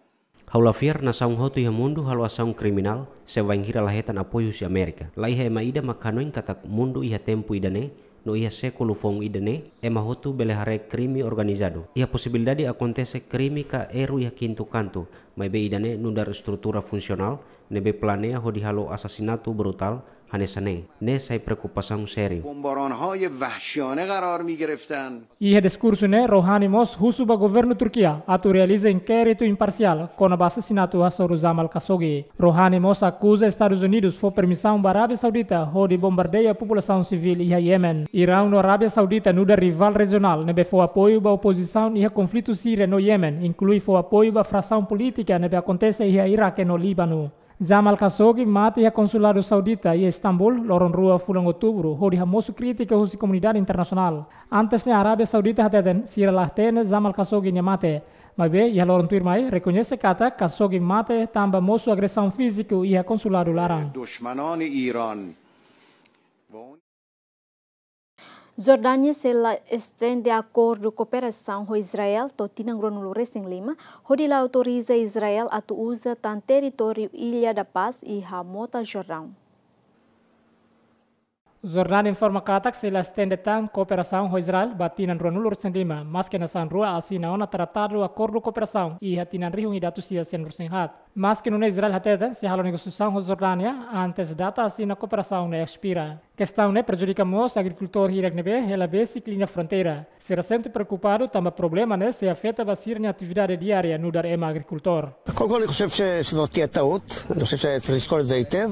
Ha'u la fiar nasaun hotu iha mundu halo asaun kriminál se wainhira la hetan apoiu husi Amérika. La iha ema ida mak hanoin katak mundu iha tempu ida-ne'e, no iha sékulu foun ida-ne'e, ema hotu bele haree krime organizadu. Iha posibilidade akontese krime ka erru iha kintu kantu, maibé ida-ne'e nu'udar estrutura funsionál ne'ebé planeia hodi halo asasinatu brutál hanesan ne'e, ne'e sai preokupasaun sériu. بمباران‌های وحشیانه قرار می‌گرفتن. Iha diskursu ne'e, Rouhani mós husu ba governu Turkia atu realiza inkéritu imparsiál kona-ba asasinatu hasoru Jamal Khashoggi. Rouhani mós akuza Estadus Unidus fó permisaun ba Arábia Saudita hodi bombardeia populasaun sivíl iha Yemen. Iraun no Arábia Saudita nu'udar rivál rejionál ne'ebé fó apoiu ba opozisaun iha konflitu Síria no Yemen, inklui fó apoiu ba frasaun polítika ne'ebé akontese iha Iraque no Líbanu. Jamal Khashoggi mate iha konsuladu Saudita iha Istambul, loron rua fulan Outubru, hodi hamosu krítika husi komunidade internasionál. Antes ne'e, Arábia Saudita hateten sira la hatene Jamal Khashoggi nia mate. Maibé, iha loron tuirmai, rekoñese katak Khashoggi mate tanba mosu agresaun fíziku iha konsuladu laran. دشمنان ایران. Jordánia sei la estende akordu kooperasaun ho Israel to'o tinan ruanulu-resin-lima, hodi la autoriza Israel atu uza tan territóriu Ilha da Paz iha mota Jordaun. Jordánia informa katak sei la estende tan kooperasaun ho Israel ba tinan ruanulu-resin-lima, maske nasaun rua asina ona tratadu akordu kooperasaun iha tinan rihun ida atus sia sianulu-resin-haat. Maske nune'e, Israel hateten sei halo negosiasaun ho Jordánia antes data asina kooperasaun ne'e espira. Kestaun ne'e prejudika mós agrikultór hirak ne'ebé hela besik liña fronteira. Sira sente preokupadu tanba problema ne'e sei afeta ba sira-nia atividade diária nu'udar ema agrikultór. קודם כל, אני חושב ש-, שזאת תהיה טעות. אני חושב שצריך לשקול את זה היטב.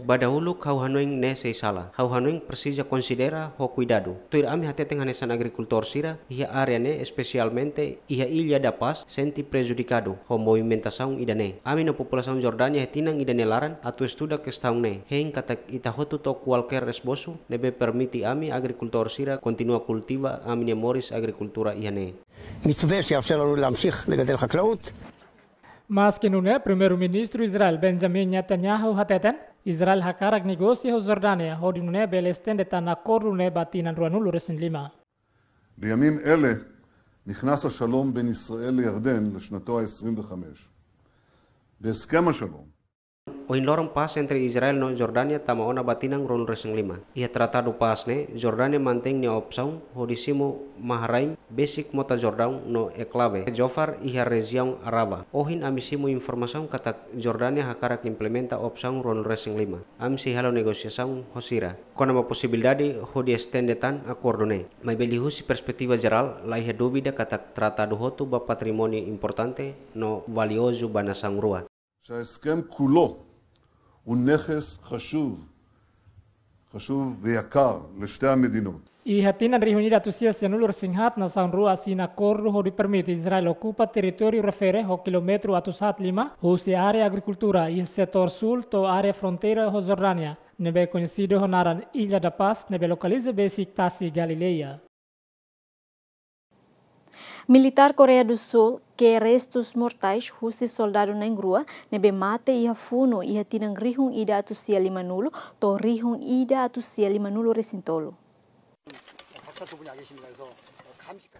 Ba dahuluk, ha'u hanoin ne'e sei sala. Ha'u hanoin presiza konsidera ho kuidadu. Tuir ami hateten hanesan agrikultór sira iha área ne'e, espesialmente iha Ilha da Paz, sente prejudikadu ho movimentasaun ida-ne'e. Ami no populasaun Jordánia iha tinan ida-ne'e laran atu estuda kestaun ne'e, hein katak ita hotu to'o kualkér esbosu ne'ebé permite ami agrikultór sira kontinua kultiva ami-nia moris agrikultura iha ne'e. מתווה שיאפשר לנו להמשיך לגדל חקלאות. Maske nune'e, Primeiru-Ministru Israel Benjamin Netanyahu hateten Israel hakarak negosia ho Jordánia hodi nune'e bele estende tan akordu ne'e ba tinan ruanulu-resin-lima. בימים אלה נכנס השלום בין ישראל לירדן לשנתו ה-עשרים וחמש. בהסכם השלום. Ohin loron, pás entre Israel no Jordánia tama ona ba tinan ruanulu-resin-lima. Iha tratadu pás ne'e, Jordánia mantein nia opsaun hodi simu mahraim besik mota Jordaun no enklave Jofar iha rejiaun Arava. Ohin ami simu informasaun katak Jordánia hakarak implementa opsaun ruanulu-resin-lima. Ami sei halo negosiasaun ho sira kona-ba posibilidade hodi estende tan akordu ne'e. Maibé liuhusi perspetiva jerál, la iha dúvida katak tratadu hotu ba patrimóniu importante no valiozu ba nasaun rua. שההסכם כולו הוא נכס חשוב, חשוב ויקר לשתי המדינות. Iha tinan rihun ida atus sia sianulu-resin-haat, nasaun rua asina akordu hodi permite Israel okupa territóriu refere ho kilómetru atus haat lima husi área agrikultura iha setór súl to'o área fronteira ho Jordánia. ne'ebé koñesidu ho naran Ilha da Paz, ne'ebé lokaliza besik Tasi Galileia. Militár Koreia do Sul ke'e restus mortais husi soldadu na'in-rua ne'ebé mate iha funu iha tinan rihun ida atus sia lima-nulu to'o rihun ida atus sia lima-nulu resin tolu.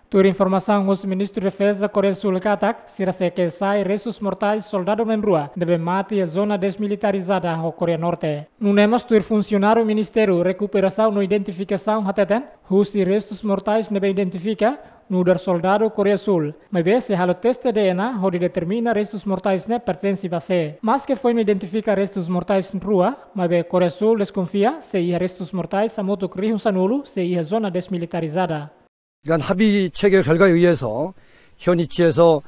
Tuir informasaun husi Ministru Defeza Koreia Sul katak, sira sei ke'e sai restus mortais soldadu na'in-rua ne'ebé mate iha zona desmilitarizada ho Koreia Norte. Nune'e mós tuir funsionáriu Ministériu Rekuperasaun no Identifikasaun hateten, husi restus mortais ne'ebé identifika, nu'udar soldadu Koreia Sul, maibé sei halo teste D N A hodi determina restus mortais ne'e pertense ba sé. Maske foin identifika restus mortais rua, maibé Koreia Sul deskonfia se iha restus mortais hamutuk rihun sanulu sei iha zona desmilitarizada. 이러한 합의 체결 결과에 의해서 현 위치에서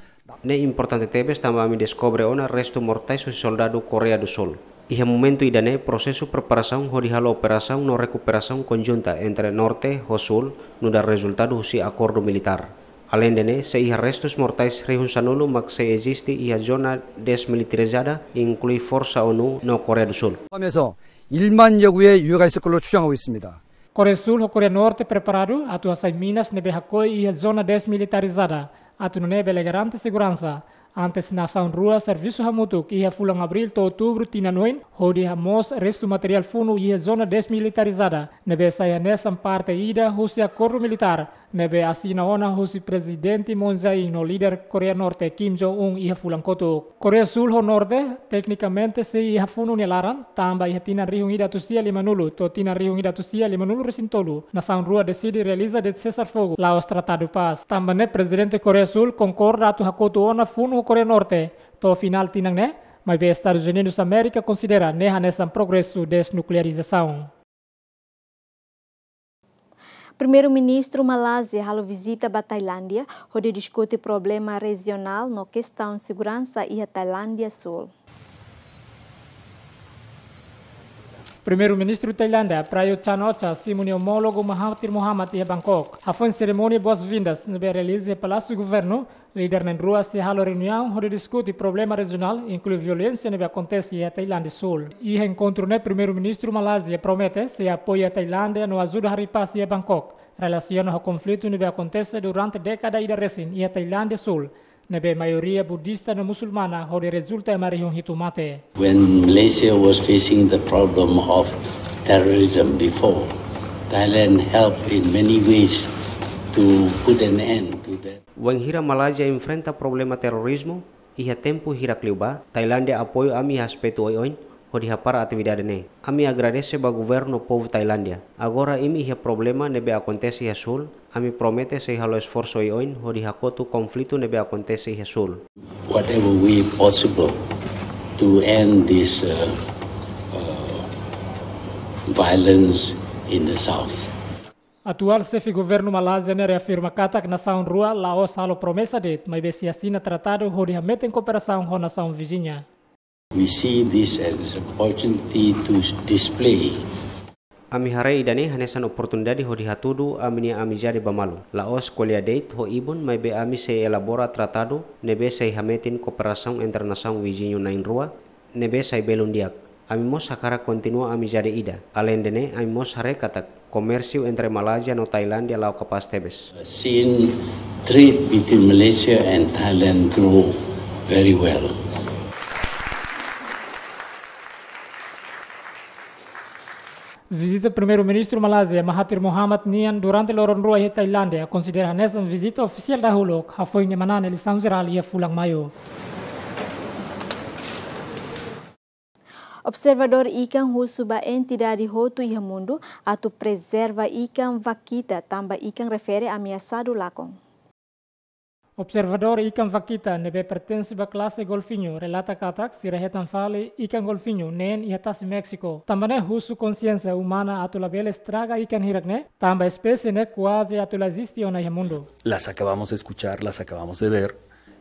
Ne'e importante tebes tanba ami deskobre ona restu mortais husi soldadu Koreia do Sul. Iha momentu ida-ne'e prosesu preparasaun hodi halo operasaun no rekuperasaun konjunta entre Norte ho Sul nu'udar rezultadu husi akordu militár. Aleinde ne'e, sei iha restus mortais rihun sanulu mak sei eziste iha zona desmilitarizada, inklui forsa ONU no Koreia do Sul. 포함해서 일만 여구의 유해가 있을 걸로 추정하고 있습니다. Koreia Sul ho Koreia Norte preparadu atu hasai minas ne'ebé hakoi iha zona desmilitarizada, atu nune'e bele garante seguransa. Antes nasaun rua servisu hamutuk iha fulan Abríl to'o Outubru tinan oin, hodi hamoos restu materiál funu iha zona desmilitarizada, ne'ebé sai hanesan parte ida husi akordu militár ne'ebé asina ona husi Prezidente Moon Jae-in no líder Koreia Norte Kim Jong-un iha fulan kotuk. Koreia Sul ho Norte teknikamente sei iha funu nia laran, tanba iha tinan rihun ida atus sia lima-nulu to'o tinan rihun ida atus sia lima-nulu resin tolu, nasaun rua deside realiza de'it sesar fogu la'ós tratadu pás. Tanba ne'e Prezidente Koreia Sul konkorda atu hakotu ona funu ho Koreia Norte to'o finál tinan ne'e, maibé Estadus Unidus Amérika konsidera ne'e hanesan progresu desnuklearizasaun. Primeiru-Ministru Malázia halo vizita ba Tailándia, hodi diskute problema rejionál no kestaun seguransa iha Tailándia Súl. Primeiru-Ministru Tailándia, Prayut Chan-o-cha, simu nia omólogu Mahathir Mohamad iha Bangkok. Hafoin serimónia boas-vindas ne'ebé realiza iha Palásiu Governu, líder na'in-rua sei halo reuniaun hodi diskute problema rejionál, inklui violénsia ne'ebé akontese iha Tailándia Súl. Iha enkontru ne'e Primeiru-Ministru Malázia promete sei apoia Tailándia no ajuda harii pás iha Bangkok, relasiona ho konflitu ne'ebé akontese durante dékada ida resin iha Tailándia Súl, ne'ebé maioria budista no musulmana, hodi rezulta ema rihun hitu mate. When Malaysia was facing the problem of terrorism before, Thailand helped in many ways to put an end to that. Wainhira Malázia enfrenta problema terorizmu, iha tempu hirak liubá, Tailándia apoiu ami iha aspetu oioin, hodi hapara atividade ne'e. Ami agradese ba governu no povu Tailándia. Agora imi iha problema ne'ebé akontese iha Súl, ami promete sei halo esforsu oioin hodi hakotu konflitu ne'ebé akontese iha Súl. Whatever way possible to end this, uh, uh, violence in the south. Atuál xefe governu Malázia ne'e reafirma katak nasaun rua la'ós halo promesa de'it, maibé sei asina tratadu hodi hametin kooperasaun ho nasaun viziña. We see this as an opportunity to display. Ami haree ida-ne'e hanesan oportunidade hodi hatudu ami-nia amizade ba malu. La'ós ko'alia de'it ho ibun, maibé ami sei elabora tratadu ne'ebé sei hametin kooperasaun entre nasaun viziñu na'in-rua, ne'ebé sai belun di'ak. Ami mós hakarak kontinua amizade ida. Aleinde ne'e, ami mós haree katak komérsiu entre Malázia no Tailándia la'o kapás tebes. Seen trade between Malaysia and Thailand grow very well. Vizita Primeiru-Ministru Malázia, Mahathir Mohamad nian durante loron rua iha Tailándia, konsidera hanesan vizita ofisiál dahuluk, hafoin nia manán eleisaun jerál iha fulan Maiu. Observadór ikan husu ba entidade hotu iha mundu atu prezerva ikan vaquita, tanba ikan refere ameasadu lakon. Observadór ikan vaquita ne'ebé pertense ba klase golfiñu relata katak sira hetan fali ikan golfiñu neen iha tasi Méxiku. Tanba ne'e husu konsiénsia umana atu labele estraga ikan hirak ne'e, tanba espésie ne'e kuaze atu la eziste ona iha mundu. Las acabamos de escuchar, las acabamos de ver.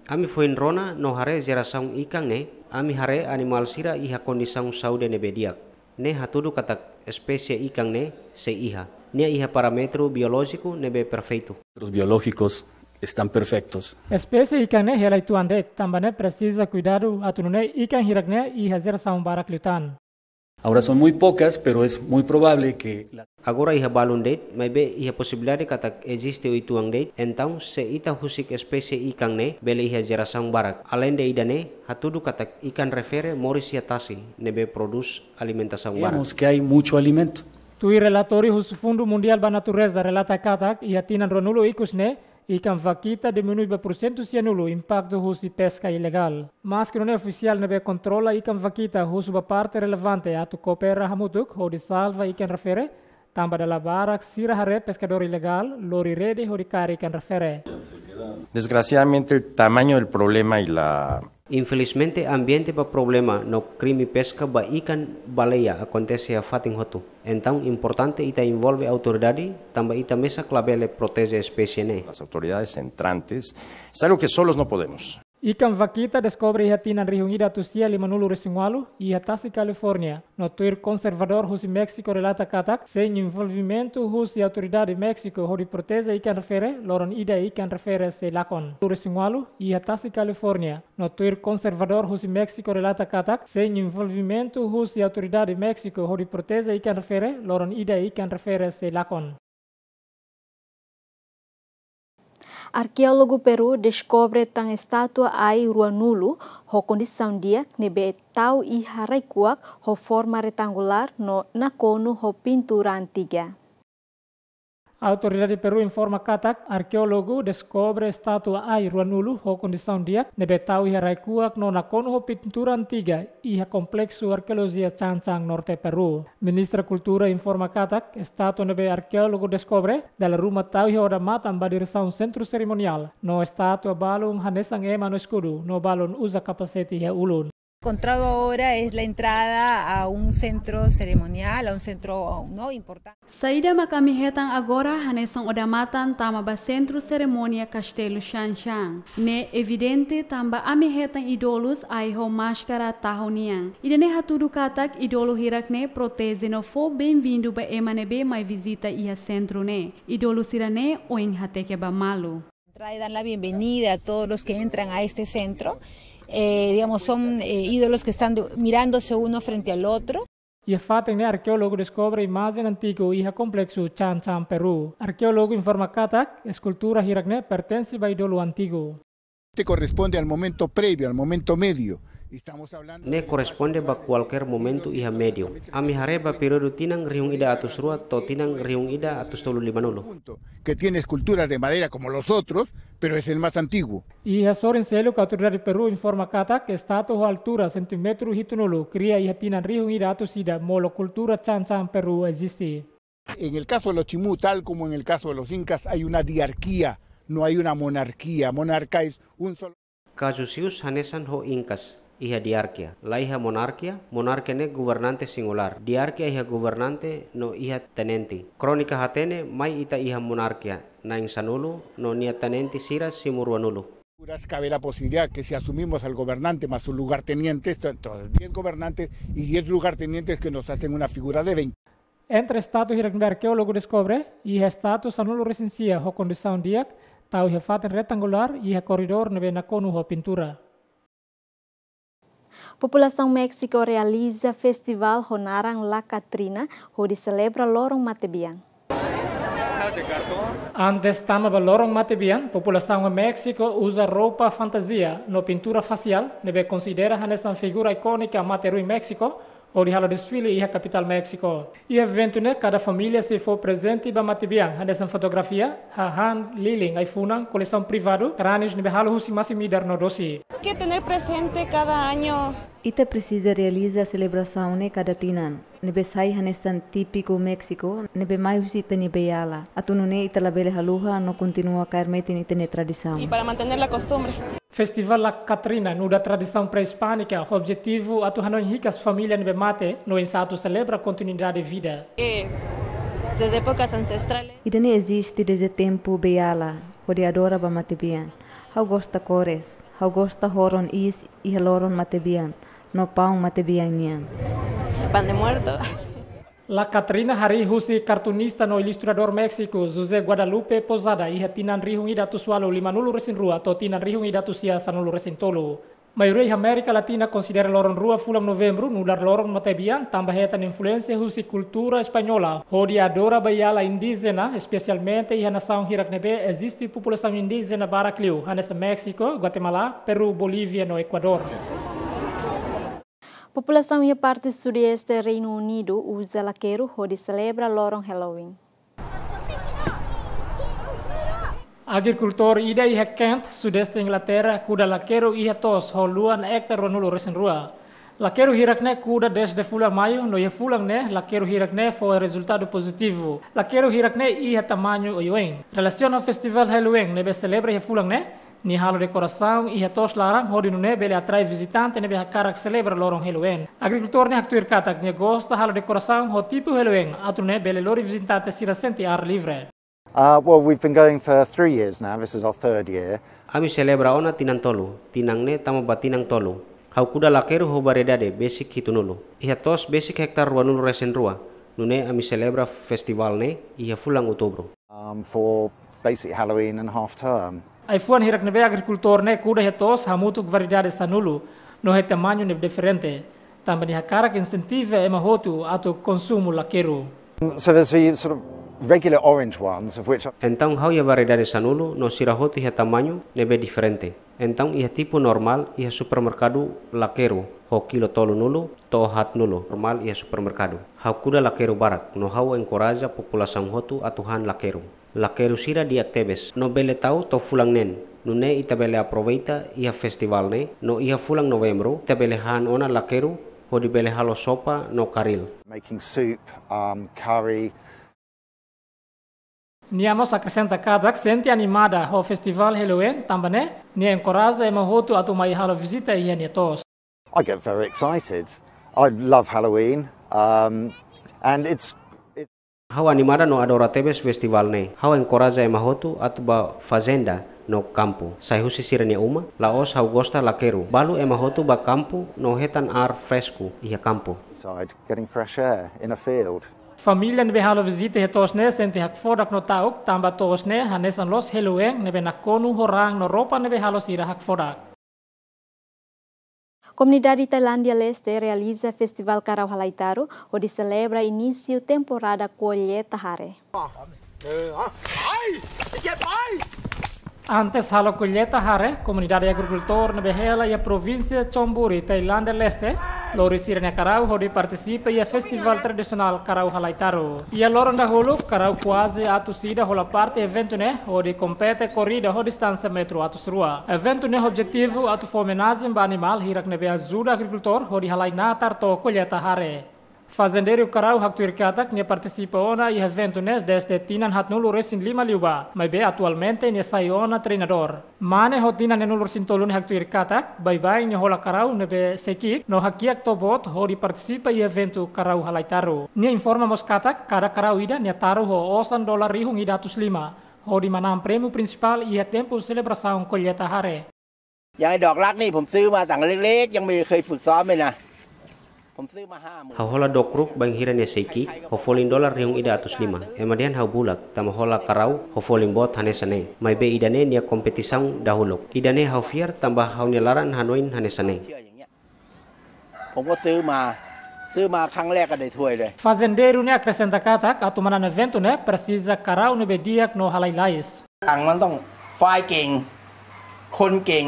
Ami foin rona no haree jerasaun ikan ne'e, ami haree animál sira iha kondisaun saúde ne'ebé di'ak. Ne'e hatudu katak espésie ikan ne'e sei iha. Nia iha parámetru biolójiku ne'ebé perfeitu. Los biológicos están perfectos. Espésie ikan ne'e hela uitoan de'it, tanba ne'e presiza kuidadu atu nune'e ikan hirak ne'e iha jerasaun barak liután. Ahora son muy pocas, pero es muy probable que la... Agora iha balun de'it, maibé iha posibilidade katak eziste uitoan de'it, entaun se ita husik espésie ikan ne'e, bele iha jerasaun barak. Aleinde ida-ne'e, hatudu katak ikan refere moris iha tasi, ne'ebé prodús alimentasaun barak. Vemos que hay mucho alimento. Tuir relatóriu husi Fundu Mundiál ba Natureza relata katak, iha tinan ruanulu ikus ne'e, ikan vakita diminui ba pursentu sianulu impaktu husi peska ilegál. Maski nune'e ofisiál ne'ebé kontrola ikan vakita husu ba parte relevante atu koopera hamutuk hodi salva ikan refere, tanba dala barak sira haree peskadór ilegál lori rede hodi kaer ikan refere. Desgraciadamente, el tamaño del problema y la... Infelizmente, ambiente ba problema no krime peska ba ikan baleia akontese iha fatin hotu. Entaun importante ita envolve autoridade, tanba ita mesak labele proteje espésie ne'e. Las autoridades entrantes, es algo que solos no podemos. Ikan vakita deskobre iha tinan rihun ida atus sia limanulu resin ualu, iha tasi California. No tuir konservadór husi Méxiku relata katak, sein envolvimentu husi autoridade Méxiku hodi proteje ikan refere, loron ida ikan refere sei lakon. Resin ualu, iha tasi California. No tuir konservadór husi Méxiku relata katak, sein envolvimentu husi autoridade Méxiku hodi proteje ikan refere, loron ida ikan refere sei lakon. Arkeólogu Peru deskobre tan estátua ai ruanulu ho kondisaun di'ak ne'ebé tau iha rai-kuak ho forma retangulár no nakonu ho pintura antiga. Autoridade Peru informa katak arkeólogu deskobre estátua ai ruanulu ho kondisaun di'ak ne'ebé tau iha rai-kuak no nakonu ho pintura antiga iha Kompleksu Arkeolojia Chan Chan, norte Peru. Ministra Kultura informa katak estátua ne'ebé arkeólogu deskobre dala ruma tau iha odamatan ba diresaun sentru serimoniál, no estátua balun hanesan ema no eskudu, no balun uza kapasete iha ulun. Encontrado ahora es la entrada a un centro ceremonial, a un centro, ¿no?, importante. Saida mak ami hetan agora hanesan odamatan tama ba sentru serimónia Kastelu Chan Chan. Ne'e evidente tanba ami hetan ídolus ai ho máskara tahun nian. Ida-ne'e hatudu katak ídolu hirak-ne'e proteje no fó benvindu ba ema ne'ebé mai vizita iha sentru ne'e. Ídolu sira-ne'e oin hateke ba malu. Entrada y dan la bienvenida a todos los que entran a este centro. Eh, digamos, son, eh, ídolos que están de-, mirándose uno frente al otro. Iha fatin ne'e arkeólogu deskobre imajen antigu iha Kompleksu Chan Chan, Peru. Arkeólogu informa katak eskultura hirak-ne'e pertense ba ídolu antigu. Te corresponde al momento previo, al momento medio. Estamos hablando... Ne'e korresponde ba kualkér momentu iha médiu. Ami haree ba períodu tinan rihun ida atus rua to'o tinan rihun ida atus tolu limanulu. Punto, que tiene esculturas de madera como los otros, pero es el más antiguo. Iha sorin seluk, autoridade Peru informa katak estátua ho altura sentímetru hitunulu kria iha tinan rihun ida atus ida, molok kultura Chan Chan Peru eziste. En el caso de los Chimú, tal como en el caso de los incas, hay una diarquía, no hay una monarquía. Monarca es un solo... Kazu Sius hanesan ho Inkas, iha diarkia. La iha monarkia, monarkia ne'e governante singulár. Diarkia iha governante no iha tenente. Krónika hatene mai ita iha monarkia na'in sanulu no nia tenente sira simu ruanulu. Cabe la posibilidad que si asumimos al gobernante más sus lugartenientes, to-, entonces diez gobernantes y diez lugartenientes que nos hacen una figura de veinte. Entre estátua hirak ne'ebé arkeólogu deskobre, iha estátua sanulu resin sia ho kondisaun di'ak, tau iha fatin retangulár, iha koridór ne'ebé nakonu ho pintura. Populasaun Méxiku realiza festivál ho naran La Catrina, hodi selebra loron matebian. Antes tama ba loron matebian, populasaun Méxiku uza roupa fantazia no pintura fasiál, ne'ebé konsidera hanesan figura ikónika mate-ruin Méxiku, hodi halo desfile iha kapitál Méxiku. Iha eventu ne'e, kada família sei fó prezente ba matebian, hanesan fotografia, hahán, lilin, ai-funan, kolesaun privadu, kránius ne'ebé halo husi masin-midar no dosi. Hay que tener presente cada año. Ita presiza realiza selebrasaun ne'e kada tinan, ne'ebé sai hanesan típiku Méxiku, ne'ebé mai husi ita-nia beiala. Atu nune'e ita labele haluha no kontinua kaer metin ita-nia tradisaun. Y para mantener la costumbre. Festivál La Catrina nu'udar tradisaun pré-ispánika, objetivu atu hanoin hikas família ne'ebé mate, no oinsá atu selebra kontinuidade vida. Eh, desde épocas ancestrales. Ida-ne'e eziste dezde tempu beiala, hodi adora ba matebian. Ha'u gosta kores, ha'u gosta horon iis iha loron matebian, no paun matebian nian. El pan de muerto. La Catrina harii husi kartunista no ilustradór Méxiku, José Guadalupe Posada, iha tinan rihun ida atus ualu limanulu resin rua to'o tinan rihun ida atus sia sanulu resin tolu. Maioria iha Amérika Latina konsidera loron rua fulan Novembru nu'udar loron matebian, tanba hetan influénsia husi kultura española, hodi adora ba iha la'en indíjena, espesialmente iha nasaun hirak ne'ebé eziste populasaun indíjena barak liu, hanesan Méxiku, Guatemala, Peru, Bolívia no Ekuadór. Populasaun iha parte sudeste Reinu Unidu uza lakeru hodi selebra loron Halloween. Agrikultór ida iha Kent, sudeste Inglaterra, kuda lakeru iha to'os ho luan ektare ruanulu resin rua. Lakeru hirak ne'e kuda dezde fulan Maiu, no iha fulan ne'e lakeru hirak ne'e fó rezultadu pozitivu. Lakeru hirak ne'e iha tamañu oioin. Relasiona ho festivál Halloween ne'ebé selebra iha fulan ne'e, nia halo dekorasaun iha to'os laran hodi nune'e bele atrai vizitante ne'ebé hakarak selebra loron Halloween. Agrikultór ne'e haktuir katak nia gosta halo dekorasaun ho tipu Halloween atu nune'e bele lori vizitante sira sente ar livre. Uh, well, we've been going for three years now. This is our third year. Ami selebra ona tinan tolu, tinan ne'e tama ba tinan tolu. Ha'u kuda lakeru ho variedade besik hitunulu. Iha to'os besik ektare ruanulu resin rua. Nune'e ami selebra festivál ne'e iha fulan Outubru. Um, for basic Halloween and half term. Ai-fuan hirak ne'ebé agrikultór ne'e kuda iha to'os hamutuk variedade sanulu, no iha tamañu ne'ebé diferente. Tanba nia hakarak insentiva ema hotu atu konsumu lakeru. So there's the sort of regular orange ones, of which Entaun ha'u iha variedade sanulu no sira hotu iha tamañu ne'ebé diferente. Entaun iha tipu normál iha supermerkadu lakeru ho kilo tolunulu to'o haatnulu normál iha supermerkadu. Ha'u kuda lakeru barak no ha'u enkoraja populasaun hotu atu han lakeru. Lakeru sira di'ak tebes no bele tau to'o fulan neen. Nune'e ita bele aproveita iha festivál ne'e no iha fulan Novembru ita bele han ona lakeru hodi bele halo sopa no karil. Making soup, um, curry. Nia mós akresenta katak sente animada ho festivál Halloween, tanba ne'e nia enkoraja ema hotu atu mai halo vizita iha nia to'os. I get very excited. I love Halloween, um, and it's, it's Ha'u animada no adora tebes festivál ne'e. Ha'u enkoraja ema hotu atu ba fazenda no kampu. Sai husi sira-nia uma, la'ós ha'u gosta lakeru. Balu ema hotu ba kampu no hetan ar fresku iha kampu. Outside, getting fresh air in a field. Família ne'ebé halo vizita iha to'os ne'e sente hakfodak no ta'uk, tanba to'os ne'e hanesan loos Halloween ne'ebé nakonu ho raan no roupa ne'ebé halo sira hakfodak. Komunidade Tailándia Leste realiza Festivál Karau Halai Taru, hodi selebra inísiu temporada kolleita hare. Antes halo kolleita hare, komunidade agrikultór ne'ebé hela iha provínsia Chonburi, Tailándia Leste, lori sira-nia karau hodi partisipa iha festivál tradisionál Karau Halai Taru. Iha loron dahuluk, karau kuaze atus ida hola parte eventu ne'e, hodi kompete korrida ho distánsia metru atus rua. Eventu ne'e objetivu atu fó omenajen ba animál hirak ne'ebé ajuda agrikultór hodi halai natar to'o kolleita hare. Fazendeiru karau haktuir katak nia partisipa ona iha eventu ne'e dezde tinan haatnulu resin lima liubá, maibé atualmente nia sai ona treinadór. Mane ho tinan neenulu resin tolu ne'e haktuir katak baibain nia hola karau ne'ebé sei ki'ik no hakiak to'o boot hodi partisipa iha eventu Karau Halai Taru. Nia informa mós katak kada karau ida nia taru ho osan dolar rihun ida atus lima, hodi manán prémiu prinsipál iha tempu selebrasaun kolleita hare. อย่างไอ้ดอกรักนี่ผมซื้อมาตั้งเล็กๆ ยังไม่เคยฝึกซ้อมเลยนะ ผมซื้อมาห้าหมื่น Ha'u hola dok ruk bainhira nia sei ki'ik, ho folin dolar rihun ida atus lima. Ema dehan ha'u bulak, tanba hola karau ho folin boot hanesan ne'e. Maibé ida-ne'e nia kompetisaun dahuluk. Ida-ne'e ha'u fiar tanba ha'u-nia laran hanoin hanesan ne'e. เชื่ออย่างเงี้ย ผมก็ซื้อมา ซื้อมาครั้งแรกก็ได้ถ้วยเลย Fazendeiru ne'e akresenta katak atu manán eventu ne'e presiza karau ne'ebé di'ak no halai lalais. ต่างมันต้องฝ่ายเก่ง คนเก่ง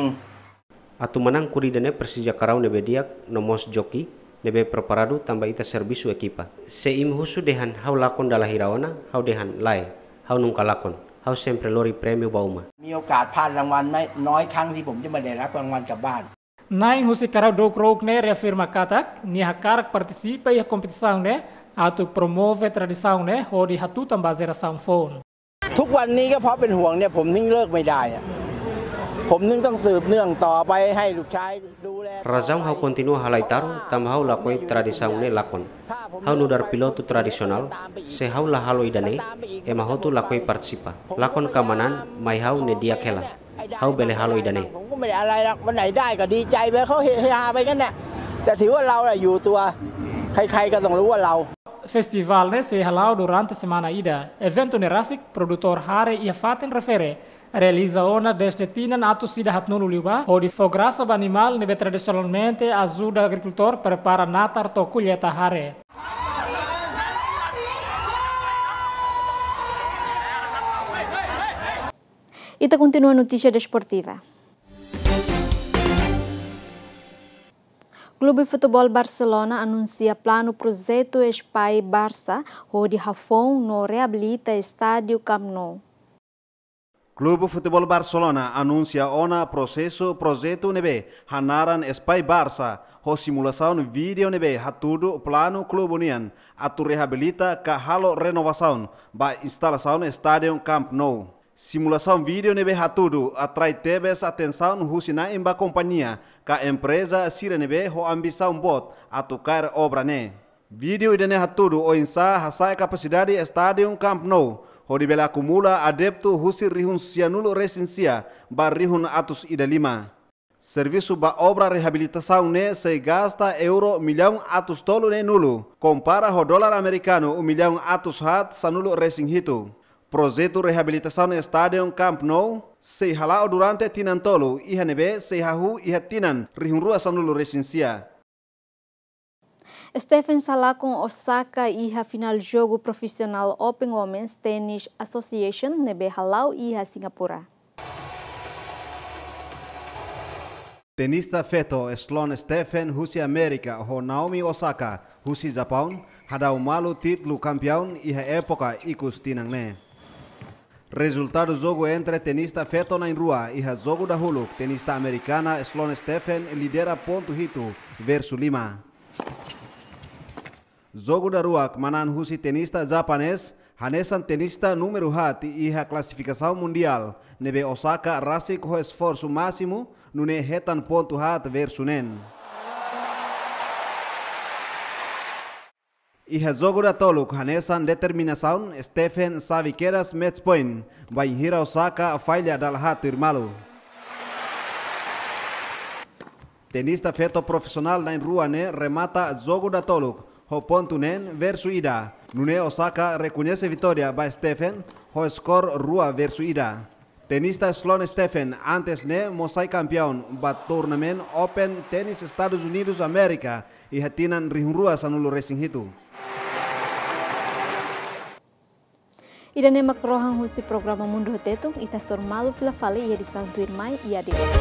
Atu manán korrida ne'e presiza karau ne'ebé di'ak no mós joki ne'ebé preparadu tanba ita servisu ekipa. Se imi husu dehan ha'u lakon dala hira ona, ha'u dehan lae, ha'u nunka lakon. Ha'u sempre lori prémiu ba uma. มีโอกาสพลาดรางวัลน้อยครั้งที่ผมจะไม่ได้รับรางวัลกลับบ้าน Na'in husi karau dok ruk ne'e reafirma katak nia hakarak partisipa iha kompetisaun ne'e atu promove tradisaun ne'e hodi hatutan ba jerasaun foun. ทุกวันนี้ก็เพราะเป็นห่วงเนี่ย ผมถึงเลิกไม่ได้อะ ผมถึงต้องสืบเนื่องต่อไปให้ลูกชายดูแล Razaun ha'u kontinua halai taru, tanba ha'u lakohi tradisaun ne'e lakon. Ha'u nu'udar pilotu tradisionál, se ha'u la halo ida-ne'e, ema hotu lakohi partisipa. Lakon ka manán, mai ha'u ne'e di'ak hela. Ha'u bele halo ida-ne'e. ผมก็ไม่ได้อะไรหรอก วันไหนได้ก็ดีใจไป เขาเฮฮาไปงั้นแหละ แต่ถือว่าเราแหละอยู่ตัว ใครๆก็ต้องรู้ว่าเรา Festivál ne'e sei hala'o durante semana ida. Eventu ne'e rasik, produtór hare iha fatin refere Realiza ona dezde tinan atus ida haatnulu liubá, hodi fó grasa ba animál ne'ebé tradisionalmente ajuda agrikultór prepara natar to'o kolleita hare. Ita kontinua notísia desportiva. Klube Futeból Barcelona anunsia planu projetu Espai Barça hodi hafoun no reabilita estádiu Camp Nou. Klube Futeból Barcelona anunsia ona prosesu projetu ne'ebé hanaran Espai Barça, ho simulasaun vídeo ne'ebé hatudu planu klube nian atu reabilita ka halo renovasaun ba instalasaun estádiu Camp Nou. Simulasaun vídeo ne'ebé hatudu atrai tebes atensaun husi na'in ba kompañia ka empreza sira ne'ebé ho ambisaun boot atu kaer obra ne'e. Vídeo ida-ne'e hatudu oinsá hasa'e kapasidade estádiu Camp Nou, hodi bele akumula adeptu husi rihun sianulu resin sia ba rihun atus ida lima. Servisu ba obra reabilitasaun ne'e sei gasta euro millaun atus tolu neenulu, kompara ho dolar amerikanu millaun atus haat sanulu resin hitu. Projetu reabilitasaun estádiu Camp Nou sei hala'o durante tinan tolu, iha ne'ebé sei hahú iha tinan rihun rua sanulu resin sia. Stephen sei halakon Osaka iha finál jogu profisionál Open Women's Tennis Association ne'ebé hala'o iha Singapura. Tenista feto Sloane Stephen husi Amérika ho Naomi Osaka husi Japaun hadau malu títulu kampiaun iha époka ikus tinan ne'e. Rezultadu jogu entre tenista feto na'in-rua iha jogu dahuluk, tenista amerikana Sloane Stephen lidera pontu hitu versus lima. Jogu daruak manán husi tenista japanés, hanesan tenista númeru haat iha klasifikasaun mundiál, ne'ebé Osaka rasik ho esforsu másimu, nune'e hetan pontu haat versus neen. Iha jogu datoluk hanesan determinasaun, Stephen xave kedas match point, bainhira Osaka falla dala haat tuirmalu. Tenista feto profisionál na'in-rua ne'e remata jogu datoluk ho pontu neen versus ida. Nune'e Osaka rekoñese vitória ba Stephen ho skor rua versus ida. Tenista Sloane Stephen antes ne'e mós sai kampiaun ba turnamén Open Tennis Estadus Unidus Amérika iha tinan rihun rua sanulu resin hitu. Ida-ne'e mak rohan husi programa Mundu ho Tetun, ita hasoru malu fila fali iha edisaun tuirmai, i adeus.